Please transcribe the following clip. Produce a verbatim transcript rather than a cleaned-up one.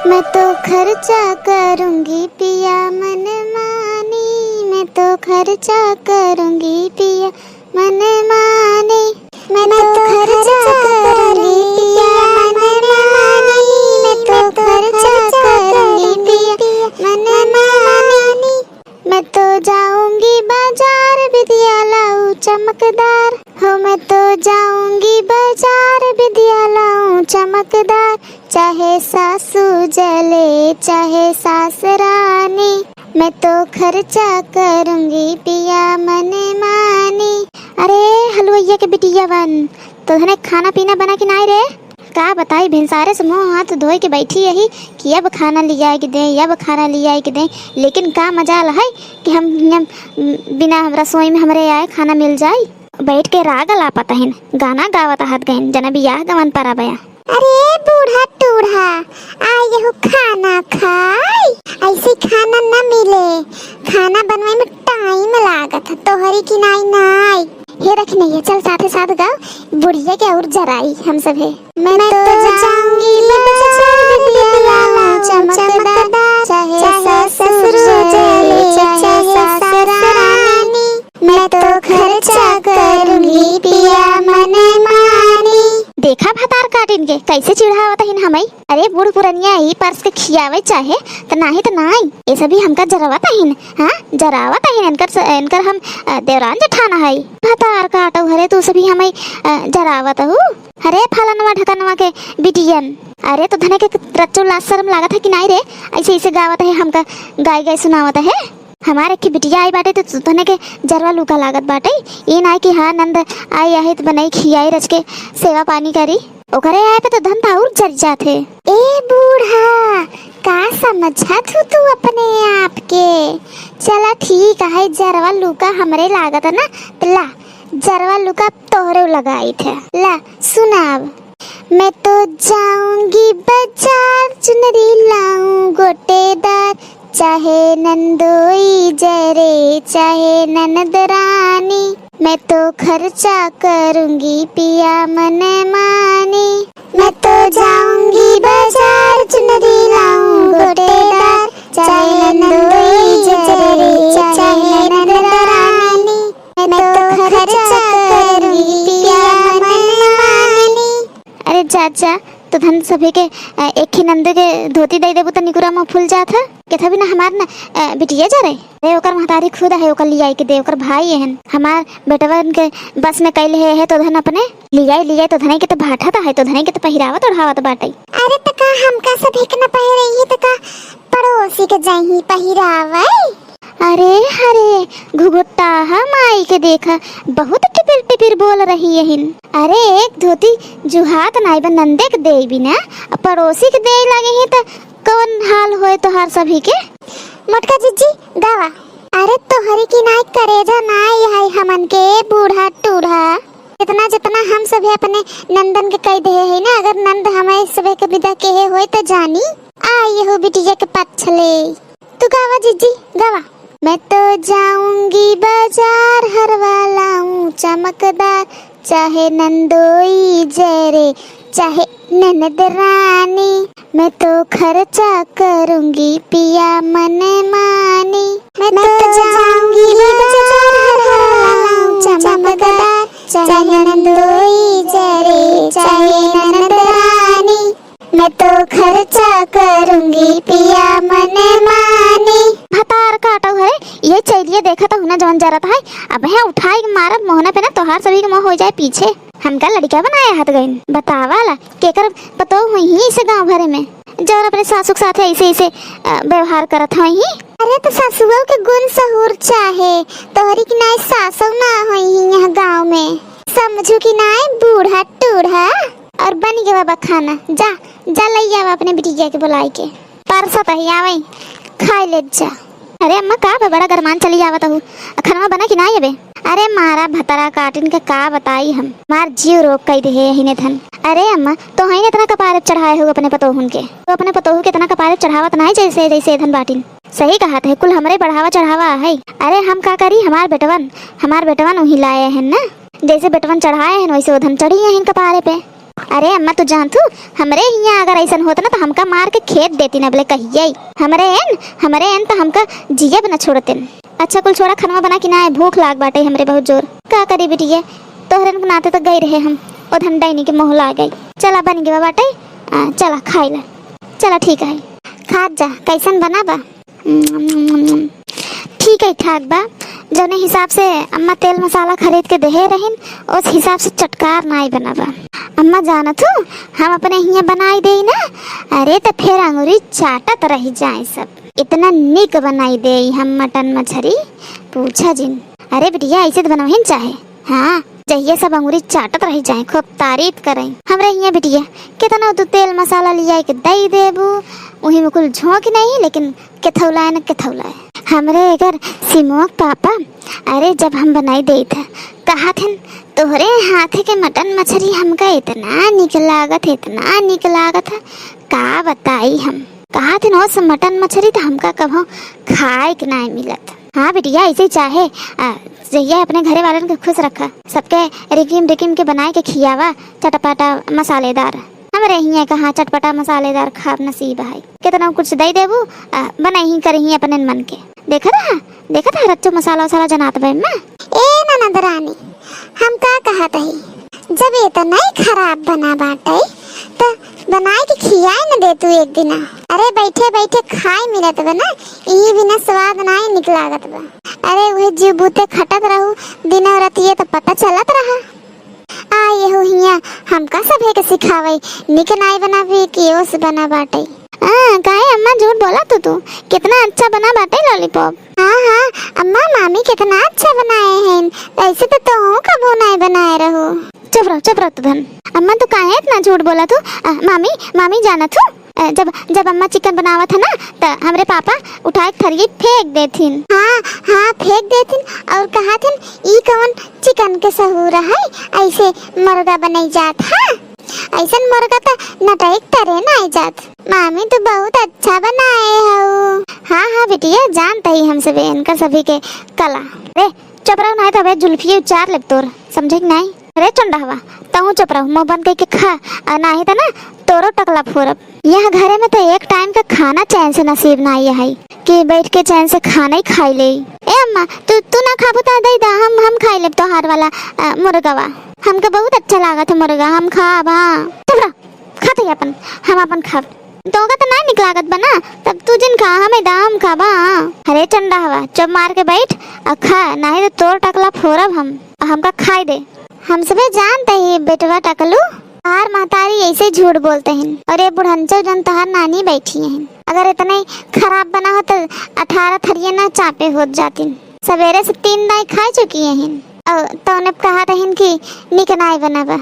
मैं तो खर्चा करूंगी पिया मन मानी, मैं तो खर्चा करूंगी पिया मन मानी, मैं तो खर्चा करूंगी पिया मन मानी, मैं तो खर्चा करूंगी पिया मन मानी। मैं तो जाऊंगी बाजार बिदिया लाऊं चमकदार, हो मैं तो जाऊंगी बाजार बिदिया लाऊं चमकदार, चाहे सासू जले चाहे सासरानी, मैं तो खर्चा करूंगी पिया मन मानी। अरे हलवैया के बिटियावन, तोहने खाना पीना बना कि नाई रे? का बताई, भिनसारे से मुँह हाथ धोए के बैठी यही कि अब खाना लियाए के दें, अब खाना लियाए के दें, लेकिन का मजाल है कि हम हियाँ बिना रसोई में हमरे आए खाना मिल जाई। बैठ के राग अलापत हन, गाना गावत हाथ गइन, जना बियाह गवन परा बया। अरे बूढ़ा टूढ़ा, आ यहू खाना खाई, ऐसे खाना न मिले, खाना बनवाई में टाइम लागत है, तोहरी की नाई नाई। हे रखनैया, चल साथे साथ गाओ, बुढ़िया के और जराई हम सब है। मैं तो जाऊंगी बाजार बिटिया लाऊं चमकदार, चाहे सास ससुर जले, चाहे सास रानी, मैं तो खर्चा करूंगी पिया मन मानी। देखा भतार काटिन के कैसे चिढ़ावत हिन हमई। अरे बूढ़ पुरनिया ई परस के खियावे चाहे त नाही त नाही, ये सभी हमका जरावत हिन, हाँ जरावत हिन। इनकर स-, इनकर हम, अ, देवरान जेठान है। भतार काटो हरे तू सभी हमई, अ, जरावत हू। अरे फलनवा ढकनवा के बिटियन, अरे तोहने के रच्चो लाज शर्म लागत है कि नाई रे? ऐसे ऐसे गावत है, हमका गाय गाय सुनावत है। हमार एक बिटिया आई बाटे तो तोहने के जरवा लूका लागत बाटे। ये नाई कि हाँ नंद आई आहे तो बनई खियाई रच के सेवा पानी करी, ओकरे आए पे तो धन तो और जर जात है। ए बूढ़ा, का समझत हू तू अपने आप के? चला ठीक है, जरवा लूका हमरे लागत है ना, तो ला जरवा लुका तोहरे लगाई थे। ला सुनाब। मैं तो जाऊंगी बाजार, चुनरी लाऊं गोटेदार, चाहे नंदोई जरे, चाहे ननद रानी, मैं तो खर्चा करूंगी पिया मन मानी। मैं तो जाऊंगी बाजार, चुनरी लाऊं गोटेदार, चाहे नंदोई जरे, चाहे ननद रानी, मैं तो खर्चा करूंगी पिया मन मानी। अरे जा जा, तो धन सभी के, अ, एक ही नंद के धोती दे देबू तो निकुरा मुँह फूल जात है। केथा भी ना हमार ना, अ, बिटिया जा रहे। अरे ओकर महतारी खुद है, ओकर लियाई के दे, ओकर भाई एहन। हमार बेटवन के बस में कैले है, है तो धन अपने लियाई, लियाई तो धनई के तो भाठत है, तो धनई के तो पहिरावत ओढ़ावत बाटे। अरे तो का हमका सभी के न पहिरई है तो का पड़ोसी के जाही पहिरावे? अरे हरे घुघुट्टा, हम आई के देखा, बहुत टिपिर टिपिर बोल रही यहिन। अरे एक धोती जुहात नाई बा नंदे के देई बिना, पड़ोसी के देई लगे ही त कौन हाल होए तोहार सभी के? मोटका जिज्जी गावा। अरे तोहरी की नाई करेजा नाई है हमन के बूढ़ा टूढ़ा। जितना जितना हम सभी अपने नंदन के कह दे है ना, अगर नंद हमें सभी के विदा केहे होए तो जानी आ यहू बिटिया के पक्ष ले। तू गावा जिज्जी, गावा। मैं तो जाऊंगी बाजार, हरवा लाऊं चमकदार, चाहे नंदोई जरे, चाहे ननद रानी, मैं तो खर्चा करूंगी पिया मन मानी। मैं तो जाऊंगी बाजार, हरवा लाऊं चमकदार, चाहे नंदोई जरे, चाहे ननद रानी, मैं तो खर्चा करूंगी पिया मन मानी। भतार काटो है, ये चैलिए देखा तो हुना जौन जरत है। अब है उठाई के मारब मोहना पे ना, तोहार सभी के मुंह हो जाए पीछे। हमका लड़का बनाया हाथ गइन। बतावा ला, केकर पतोह हुई ही इसे गांव भरे में, जौन अपने सासू के साथ ऐसे, ऐसे, अ, व्यवहार करत हुई ही। अरे तो सासुओ के गुण सहूर चाहे, तोहरी की नाई सासो ना हुई ही यहाँ गांव में। समझू की नाई बूढ़ा टूढ़ा। और बन गया बा खाना, जा, जा लई आवा अपने बिटिया के बुलाई के। परसत ही आवई, खाई ले जा। अरे अम्मा, का बा, बड़ा गरमान चली आवत हू, आ खनवा बना कि ना ये बे? अरे मारा भतरा काटिन के का बताई हम, मार जीव रोक कई दे है हिने धन। अरे अम्मा, तो हईन इतना कपारे चढ़ाए हो अपने पतोहुन के, तो अपने पतोहू के इतना कपारे चढ़ावत नाई जैसे, जैसे धन बाटिन। सही कहत है, कुल हमरे बढ़ावा चढ़ावा है। अरे हम का करी, हमार बेटवन, हमार बेटवन उही लाए हैं ना, जैसे बेटवन चढ़ाए हैं वैसे वो धन चढ़ी हैं कपारे पे। अरे अम्मा, तू जानथू, हमरे हियाँ अगर अइसन होत ना, त हमका मार के खेद देतिन अबले कहिये। हमरे एन, हमरे एन त हमका जियब न छोड़तिन। अच्छा, कुल छोड़ा, खनवा बना कि नाय, भूख लाग बाटे हमरे बहुत जोर। का करी बिटिया, तोहरन के नाते त गई रहे हम, ओ धन डैनी के मोह लाग गई। चला, बन गवा बाटे, आ, चला खाई ला। चला, ठीक है, खात जा, कैसन बना बा? ठीक है, ठाक बा। जौने हिसाब से अम्मा तेल मसाला खरीद के देहे रहिन, उस हिसाब से चटकार नाई बना बा। अम्मा जानत हो, हम अपने हियाँ बनाई देई ना, अरे त फेर अंगुरी चाटत रह जाए सब। इतना निक बनाई देई हम मटन मछरी, पूछा जिन। अरे बिटिया, ऐसे त बनवहिन चाहे। हाँ, जहिया सब अंगुरी चाटत रह जाए, खूब तारीफ करे। हमरे हियाँ बिटिया, कितना तू तेल मसाला लिया के दई देबू, उही में कुल झोंक नहीं, लेकिन केथौलाए न केथौलाए। हमरे एकर सिमोक पापा, अरे जब हम बनाई देत ह, कहत हन, "तोहरे हाथ के मटन मछरी हमका इतना निक लागत है, इतना निक लागत है, का बताई हम।" कहत हन, "ओस मटन मछरी त हमका कभो खाए के नाय मिलत।" हाँ बिटिया, ऐसे ही चाहे, आ, जहिया अपने घरे वालन के खुश रखा, सबके रिकिम रिकिम के बनाए के खियावा, चटपटा मसालेदार। हमरे हियाँ कहाँ चटपटा मसालेदार खाब नसीब है। केतना कुछ दई देबू, आ, बनइही करही अपने मन के। देखत हा, देखत हा, रच्चो मसाला वसाला जनात बा एम्मा। ए ननद रानी, हम का कहत हई, जब एतना ही खराब बना बाटे, त बनाए के खियाए न दे तू एक दिना। अरे बैठे बैठे खाए मिलत बा ना, ई बिना स्वाद नाई निक लागत बा। अरे उहे जीव बूते खटत रहू, दिनो रतिये त पता चलत रहा। आ यहू हियाँ हमका सभे के सिखावई, निक नाई बनावे के ओस बना बाटे। हाँ, काहे अम्मा झूठ बोला तू, तू? कितना अच्छा बना बाटे lollipop। हाँ, हाँ, अम्मा, मामी कितना अच्छा बनाए हैं, ऐसे तो तोहू कबो नाई बनाए रहू। चुप रहो, चुप रहो तू धन। अम्मा, तू काहे इतना झूठ बोला तू? आ, मामी, मामी जानत हू? अ, जब, जब अम्मा chicken बनावत ह ना, त हमरे पापा उठाए के थरिये फेंक देथिन। हाँ, हाँ, फेंक देथिन और कहथिन, "ई कौन chicken के सहूर है, ऐसे मुर्गा बनई जात है? ऐसन मुर्गा त नटई के तरे नाई जात।" मामी, तू बहुत अच्छा बनाए हऊ। हाँ, हाँ, बिटिया, जानत ही हम सभी, इनका सभी के कला। रे, चुप रहो, नाई त अबे जुल्फिये उचार लेब तोर, समझे कि नाई? अरे चंडहवा, तहूँ चुप रहो, मुँह बंद कइके खा, आ नाहीं त ना तोरो टकला फोरब। यहाँ घरे में त एक time का खाना चैन से नसीब नाई है कि बैठ के चैन से खाना ही खाई ले। ए अम्मा, तू, तू ना खाबू त दई दा, हम, हम खाई लेब तोहार वाला, अ, मुर्गवा। हमके बहुत अच्छा लागत है मुर्गा, हम खाब, हाँ। चुप रह, खात ही अपन, हम अपन खाब। तोहका त नाई निक लागत बा ना, तब तू जिन खा, हमें दा, हम खाबा। अरे चंडहवा, चुप मार के बैठ आ खा, नाहीं त तोर टकला फोरब हम, आ हमका खाई दे। हम सभे जानत ही बेटवा टकलू, तोहार महतारी ऐसे झूठ बोलत हिन, और ये बुढ़नचो जन तोहार नानी बैठी हिन, अगर इतना ही खराब बना होत त अठारह थरिये ना चापे होत जातिन। सवेरे से तीन दाई खाई चुकी हिन, और तौने कहत हिन कि निक नाई बना बा।